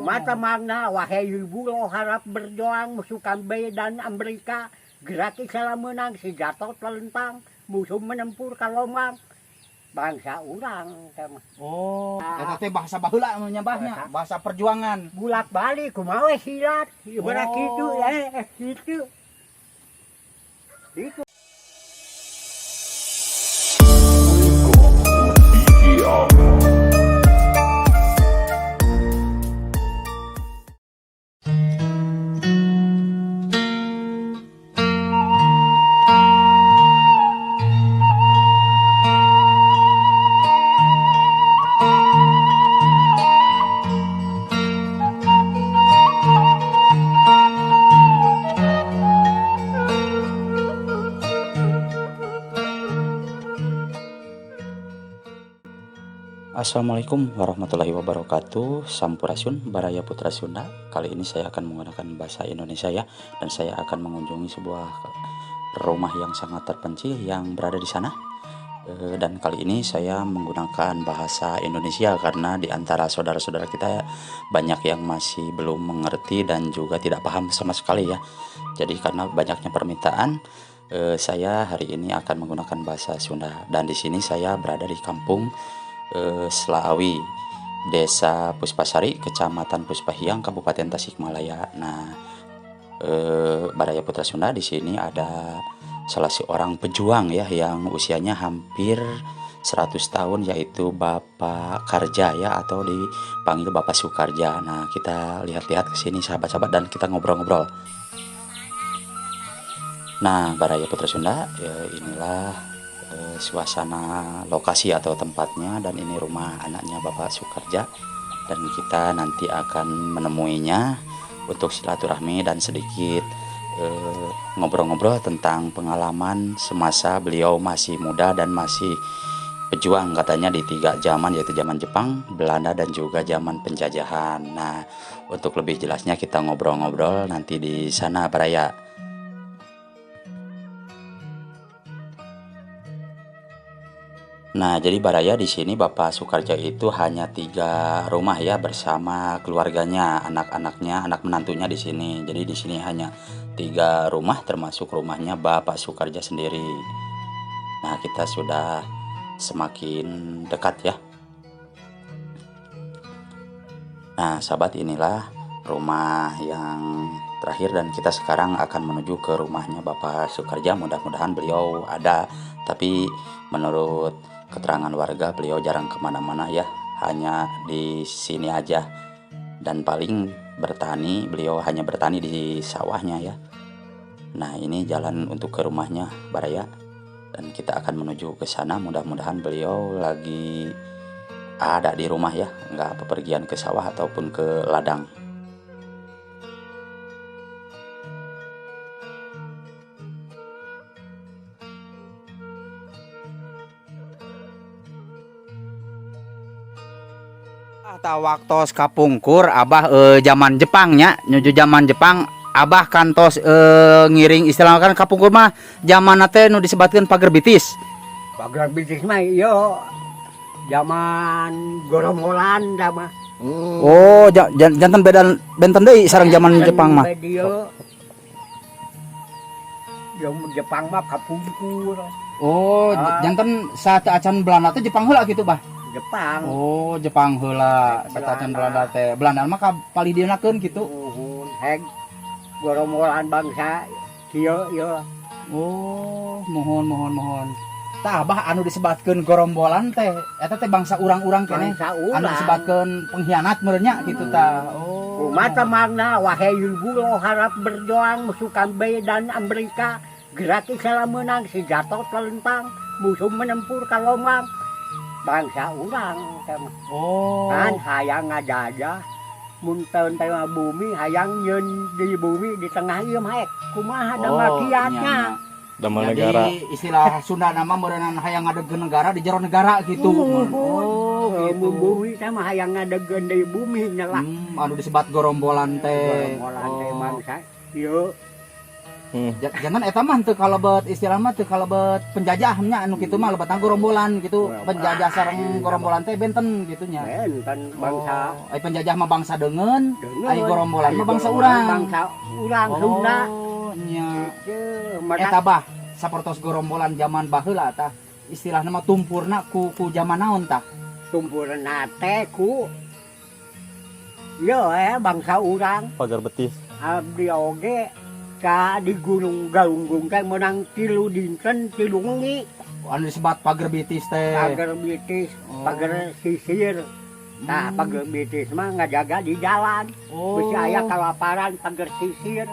Kumata mangna wahai ibu harap berjuang musuh B dan Amerika, gerak Islam menang senjata telentang musuh menempur kalomang bangsa urang teh mah. Oh, eta teh bahasa baheula nya, Bah, nya, bahasa perjuangan. Bulak balik kumaha we silat ibarat kitu, kitu itu. Assalamualaikum warahmatullahi wabarakatuh. Sampurasun Baraya Putra Sunda. Kali ini saya akan menggunakan bahasa Indonesia ya. Dan saya akan mengunjungi sebuah rumah yang sangat terpencil yang berada di sana. Dan kali ini saya menggunakan bahasa Indonesia karena di antara saudara-saudara kita banyak yang masih belum mengerti dan juga tidak paham sama sekali ya. Jadi karena banyaknya permintaan, saya hari ini akan menggunakan bahasa Sunda. Dan di sini saya berada di kampung Selaawi, Desa Puspasari, Kecamatan Puspahiang, Kabupaten Tasikmalaya. Nah, Baraya Putra Sunda, di sini ada salah seorang pejuang ya yang usianya hampir 100 tahun, yaitu Bapak Karja ya, atau dipanggil Bapak Sukarja. Nah, kita lihat-lihat ke sini sahabat-sahabat dan kita ngobrol-ngobrol. Nah, Baraya Putra Sunda, ya, inilah suasana lokasi atau tempatnya dan ini rumah anaknya Bapak Sukarja dan kita nanti akan menemuinya untuk silaturahmi dan sedikit ngobrol-ngobrol tentang pengalaman semasa beliau masih muda dan masih pejuang katanya di tiga zaman, yaitu zaman Jepang, Belanda, dan juga zaman penjajahan. Nah, untuk lebih jelasnya kita ngobrol-ngobrol nanti di sana, Baraya. Nah, jadi Baraya, di sini Bapak Sukarja itu hanya tiga rumah ya bersama keluarganya, anak-anaknya, anak menantunya di sini. Jadi di sini hanya tiga rumah termasuk rumahnya Bapak Sukarja sendiri. Nah, kita sudah semakin dekat ya. Nah, sahabat, inilah rumah yang terakhir dan kita sekarang akan menuju ke rumahnya Bapak Sukarja. Mudah-mudahan beliau ada, tapi menurut keterangan warga beliau jarang kemana-mana ya, hanya di sini aja dan paling bertani, beliau hanya bertani di sawahnya ya. Nah, ini jalan untuk ke rumahnya, Baraya, dan kita akan menuju ke sana. Mudah-mudahan beliau lagi ada di rumah ya, nggak bepergian ke sawah ataupun ke ladang. Atau waktos kapungkur Abah, zaman Jepang nya, nuju zaman Jepang Abah kantos ngiring istilah kan kapungkur mah zaman teh nu disebatkeun pagerbitis. Pagerbitis mah ieu zaman gorombolan da mah. Oh, janten beda, benten deui sareng zaman Jepang mah. Dieu. Yang Jepang mah kapungkur. Oh, Ah. janten saat acan Belanda teh Jepang heula gitu, Bah? Jepang. Oh, Jepang heula sateuacan Belanda teh. Belanda mah ka palidienakeun gitu. Uhun heg gorombolan bangsa kieu ieu. Oh, muhun muhun muhun. Tah, Abah, anu disebatkeun gorombolan teh eta teh bangsa urang-urang keneh Bangsa anu urang. Disebatkeun pengkhianat meureun nya gitu tah. Oh. Kumata mangna wahai ibu harap berjuang musuh B dan Amerika, gerak Islam menang senjata telentang musuh menempur kalomang bangsa urang teh mah. Oh. Kan hayang ngajajah mun teu teh mah bumi hayang nyeun di bumi di tengah ieu mah kumaha da Oh, makiatnya. nya, nya. Damel Jadi negara. Istilah Sunda nama meureunan hayang ngadegkeun negara di jero negara gitu. Uhun. Oh, gitu. Bumi teh mah hayang ngadegkeun di bumi nyelak. Anu disebat gorombolan teh. Gorombolan teh Oh. bangsa ieu. Jangan eta mah teu kalebet, istilah mah teu kalebet penjajah nya, anu kitu mah lebetna gorombolan gitu. Penjajah sareng gorombolan teh benten gitu nya. Benten bangsa. Oh, ai penjajah mah bangsa deungeun, Deungeun. Ai gorombolan mah Ai bangsa gorombolan urang. Bangsa urang Sunda. Oh, nya. Gitu, maka Eta bah sapertos gorombolan zaman baheula tah istilahna mah tumpurna ku zaman naon tah? Tumpurna teh ku Yo bangsa urang. Pagar betis. Abdi oge ka di Gunung Galunggung teh menang 3 dinten 3 wengi. Anu disebat pager bitis teh. Pagar bitis. Oh. Pagar sisir. Nah, pagar bitis mah ngajaga di jalan. Oh. Bisi aya kalaparan, pagar sisir.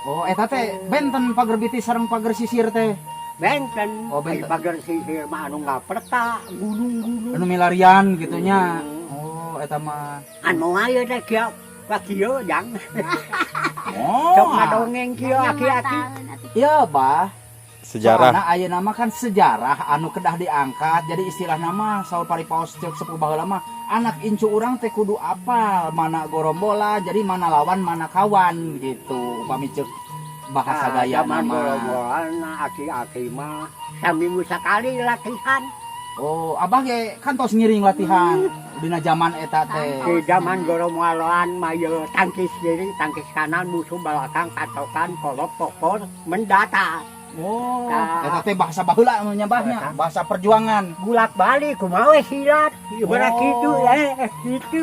Oh, eta teh benten pager bitis sareng pager sisir teh? Benten. Oh, benten. Ai pagar sisir mah anu ngaperta gunung-gunung. Anu milarian gitu nya. Hmm. Oh, eta mah. Anu aya teh kieu ka kieu jang. Oh. Sok ngadongeng kieu aki-aki. Iya, Bah. Sejarah. Soalna ayeuna mah kan sejarah anu kedah diangkat. Jadi istilah nama saur paripaos ceuk sepuh baheula mah anak incu urang teh kudu apal mana gorombolan, jadi mana lawan mana kawan gitu. Upami ceuk bahasa Nah, gaya zaman nama. gorombolan aki-aki mah saminggu sakali latihan. Oh, abah ge kan tos ngiring latihan dina zaman eta teh. Di zaman gorombolan mah ye tangkis kiri, tangkis kanan, musuh belakang, patokan, kolop, pokor, mendata. Oh, Nah. eta teh bahasa baheula anu nya bahnya, bahasa perjuangan. Bulak balik kumaha we silat, ibarat Oh. kitu kitu.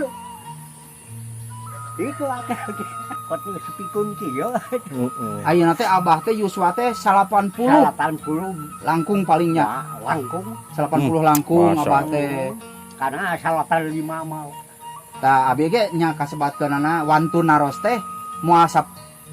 Itu aki-aki. Kot sepikun kieu. Ayeuna teh abah teh yuswa teh 80 80 langkung palingnya. Ya, langkung. 80 langkung Masya abah teh. Karena 85 mau. Tah abi ge nya kasebatkeunana wantun naros teh moal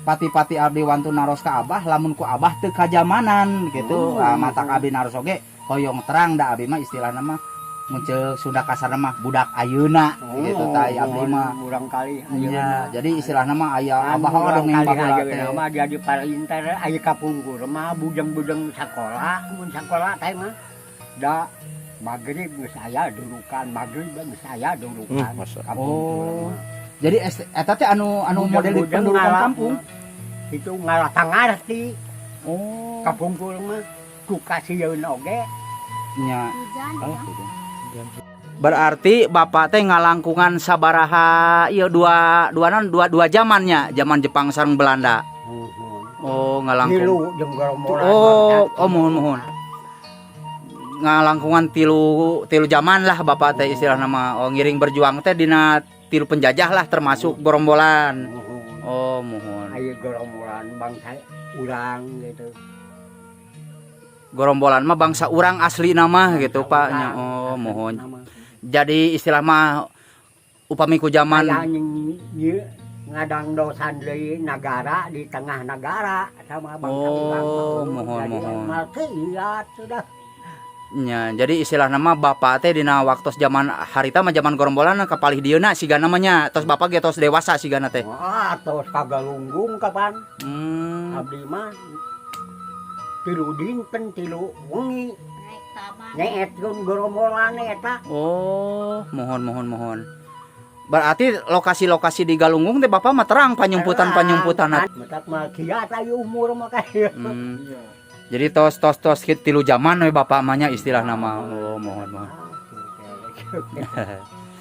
pati-pati abdi wantun naros ka abah lamun ku abah teu kajamanan gitu. Ah, matak abdi naros oge hoyong terang da abi mah istilahna mah mun ceuk Sunda kasarna mah budak ayeuna gitu tah abdi mah. Murang kali. Nya, jadi istilahna mah aya Abah abah mah dongeng kali baheula ayeuna teh. mah jadi parinter aya kapungkur mah bujeng-bujeng sakola, mun sakola teh mah da magrib geus aya durukan, magrib geus aya durukan. Masa. Kapungkur Oh. mah. Jadi eta teh anu anu model di Bujeng-bujeng pendurukan kampung. Itu ngalah pangarti. Oh. Kapungkur mah ku kasieun oge. Nya. Hujan ya. Berarti bapak teh ngalangkungan sabaraha ieu dua dua non dua dua zamannya, zaman Jepang sareng Belanda. Oh, ngalangkung. Tilu jeung gorombolan. Oh, oh muhun muhun. Ngalangkungan tilu tilu zaman lah bapak teh istilah nama. Oh, ngiring berjuang teh dina tilu penjajah lah termasuk gorombolan. Muhun. Oh, muhun. Aya gorombolan bangsa urang gitu. Gorombolan mah bangsa urang asli nama gitu Pak nya. Urang, Oh, asli muhun. nama. Jadi istilah mah upami ku zaman Aya ngadang dosan deui nagara di tengah negara sama bangsa Oh, urang mah. muhun, Jadi muhun. mal kiat sudah. Nya, jadi istilah nama bapak teh dina waktu zaman harita mah zaman gorombolan kapalih dieuna siga namanya tos bapak ge tos dewasa sigana teh. Wah, tos kagalunggung kapan abdi mah 3 dinten 3 wengi Naik taman. nyeetkeun gorombolan eta. Oh, muhun muhun muhun. Berarti lokasi-lokasi di Galunggung teh bapak mah terang panyumputan-panyumputan. Matak mah kiat aya umur mah kayak. Jadi tos tos tos tilu zaman we bapak mah nya istilah nama. Oh, muhun muhun.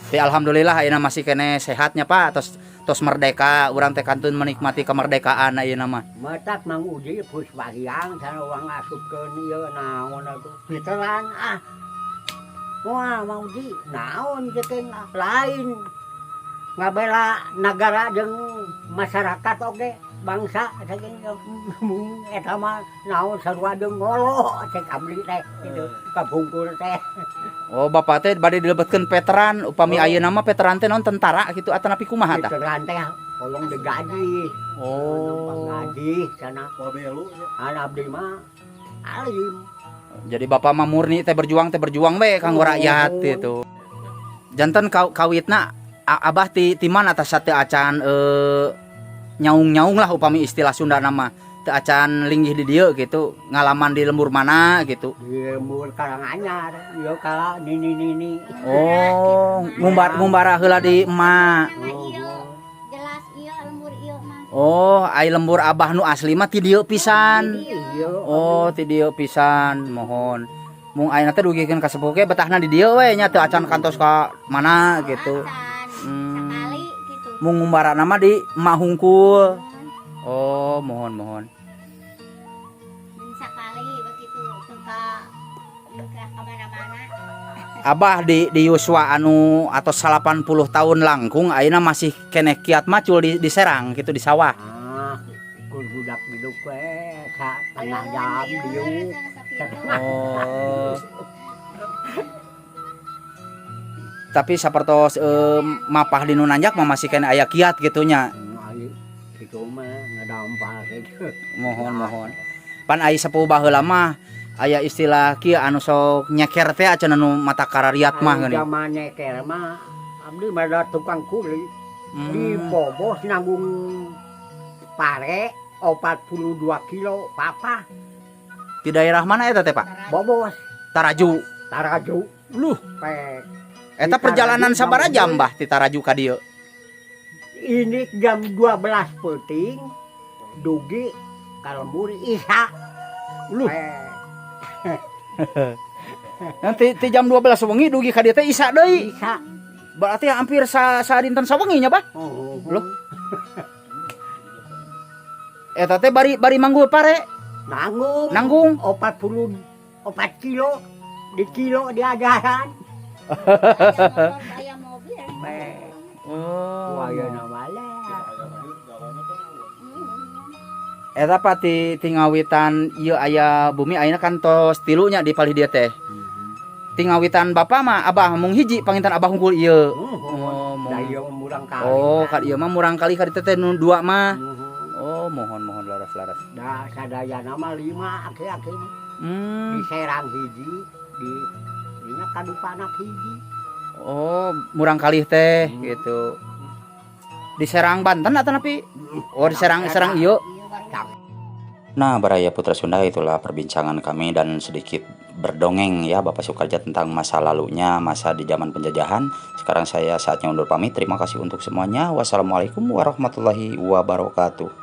Tapi alhamdulillah ayeuna masih kene sehatnya Pak, tos tos merdeka, urang teh kantun menikmati kemerdekaan ayeuna mah. Matak Mang Uji Puspahyang sana urang asupkeun ieu naon atuh veteran ah. Wah, Mang Uji naon jeung lain ngabela nagara jeung masyarakat oge bangsa saking mung eta mah naon sarua jeung ngolo cek abdi teh gitu kapungkur teh. Oh, bapak teh bade dilebetkeun veteran, upami Oh. ayeuna mah veteran teh naon tentara gitu atanapi kumaha tah? Veteran teh tolong digaji. Oh. Gaji sana. An abdi mah alim. Jadi bapak mah murni teh berjuang we kanggo rakyat Oh. gitu. Janten kawitna abah ti mana atas teu acan nyaung-nyaung lah upami istilah Sunda nama teu acan linggih di dieu gitu, ngalaman di lembur mana gitu. Di lembur Karanganyar ieu ka nini-nini. Oh, ngumbar ngumbara heula di emak. Nah, iya, jelas Iya, lembur ieu mah. Oh, ai lembur Abah nu asli mah ti dieu pisan. Iya. Oh, ti dieu pisan, mohon. Mung ayeuna teh dugikeun ka sepuh ge betahna di dieu we nya, teu acan kantos ka mana gitu. Acan. Sakali gitu. Mung ngumbarana mah di emak hungkul. Oh, mohon mohon. Mun sakali begitu teu ka kamana-mana. Abah di yuswa anu atau 80 tahun langkung ayeuna masih keneh kiat macul di Serang gitu, di sawah. Ah, kur budak hidup we sa tengah jam diuk. Oh. Tapi sapertos mapah di nu nanjak mah masih keneh aya kiat gitu nya. Ai kitu mah ngadampal gitu. Mohon mohon. Pan ai sepuh baheula mah aya istilah kieu anu sok nyeker teh acan anu mata karariat mah geuning. Zaman nyeker mah abdi mah da tukang kuli. Di Bobos nanggung pare 42 kilo papa. Di daerah mana eta teh, Pak? Bobos. Taraju. Taraju. Luh, Pek. eta Di perjalanan Taraju sabaraha jam, nanggung. Bah, ti Taraju ka dieu? Ini jam 12 peuting dugi ka lembur Isya. Luh. Pek. Nanti ti jam 12 wengi dugi ka dieu teh Isya deui. Isya. Berarti hampir sa dinten sawengi nya, Bah? Oh. Loh. Eta teh bari bari manggul pare? Nanggung. Nanggung. 44 kilo di kilo diajaran. Aya motor, aya mobil. Pek. Oh. Wah, ya namanya. Eta Pak ti ngawitan ieu aya bumi ayeuna kan tos tilu nya di palih dieu teh. Ti ngawitan Bapak mah Abah mung hiji panginten Abah hungkul ieu. Oh, mung. Da ieu murang kali. Oh, ka ieu mah murang kali ka ditu teh nu dua mah. Oh, mohon mohon, laras laras. Da sadayana mah lima aki-aki mah. Di Serang hiji, di dinya kadupanak hiji. Oh, murang kali teh gitu. Di Serang Banten atau napi? Oh, di Serang Serang ieu. Nah, Baraya Putra Sunda, itulah perbincangan kami dan sedikit berdongeng ya Bapak Sukarja tentang masa lalunya, masa di zaman penjajahan. Sekarang saya saatnya undur pamit. Terima kasih untuk semuanya. Wassalamualaikum warahmatullahi wabarakatuh.